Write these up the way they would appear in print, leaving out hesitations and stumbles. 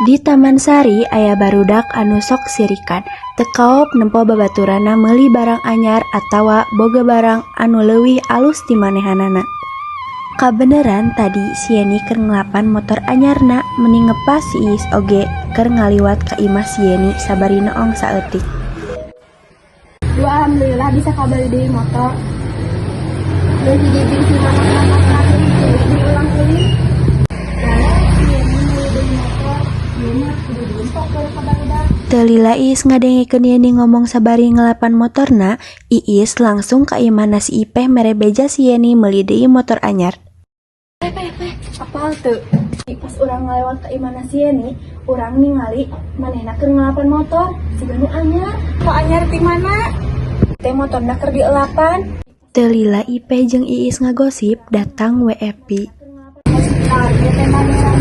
Di Taman Sari aya barudak anu sok sirikan, teu kaop nempo babaturanna meuli barang anyar atawa boga barang anu leuwih alus ti manehanana. Kabeneran tadi si Yeni keur ngelapan motor anyarna, meuni ngepas si Iis oge keur ngaliwat ka imah si Yeni sabari noong saeutik. Duh, alhamdulillah bisa kabeli deui motor. Geus hiji si manak diulang ulin. Si Yeni meuli deui motor, ieu mah kudu diempok ka barudak. Teu lila Iis ngadengekeun Yeni ngomong sabari ngelapan motorna, Iis langsung ka imahna si Ipeh mere beja si Yeni meuli deui motor anyar. Eh, Peh, Peh, apal teu? Pas urang ngalewat ka imahna si Yeni, urang ningali manehna keur ngelapan motor, siga nu anyar. Kok anyar ti mana? Teh motorna keur dielapan. Teu lila Ipeh jeung Iis ngagosip, datang we Epi. Nah, ieu teh manusia.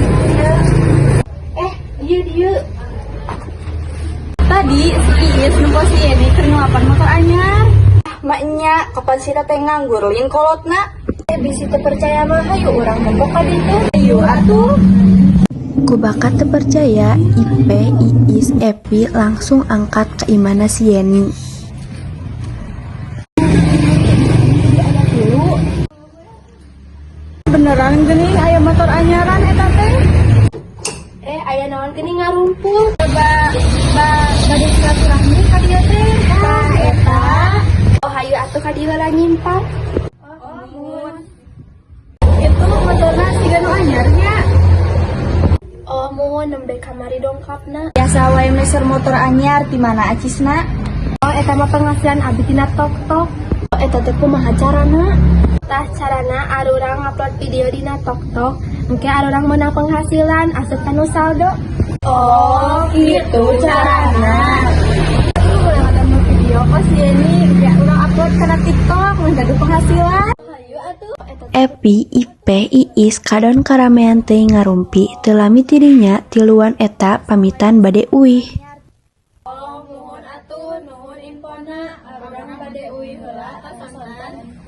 Eh, dieu dieu. Tadi si Iis nempo si Yeni keur ngelapan motor anyar. Maknya kapan sih teh nganggur lin kolotna? Eh, bisi teu percaya mah, hayu urang nempo ka ditu. Ayo atuh. Ku bakat teu percaya, Ipeh, Iis, Epi langsung angkat ka imahna si Yeni. Ada tilu. Beneran geuning aya motor anyaran eta teh. Eh, aya naon geuning ngarumpul? Ba ba bade silaturahmi ka dieu teh. Tah eta. Oh, hayu atuh ka dieu heula nyimpang. Oh, mun. Itu motorna siga nu anyar nya. Oh, muhun, nembe kamari dongkapna. Biasa wae meser motor anyar, ti mana acisna? Oh, eta mah penghasilan abi tina TikTok. Oh, eta teh kumaha carana? Tah, carana arurang ngupload video dina TikTok, engke arurang menang penghasilan asup kanu saldo. Oh, gitu carana. Urang ada mau video kok si ini, ya urang upload kana TikTok, gaduh penghasilan. Hayu atuh eta. Epi, Ipeh, Iis kadon karamean teuing ngarumpi, teu lami tidinya tiluan eta pamitan bade uih. Oh, muhun atuh, nuhun infona, arurang bade uih heula, tos sonten.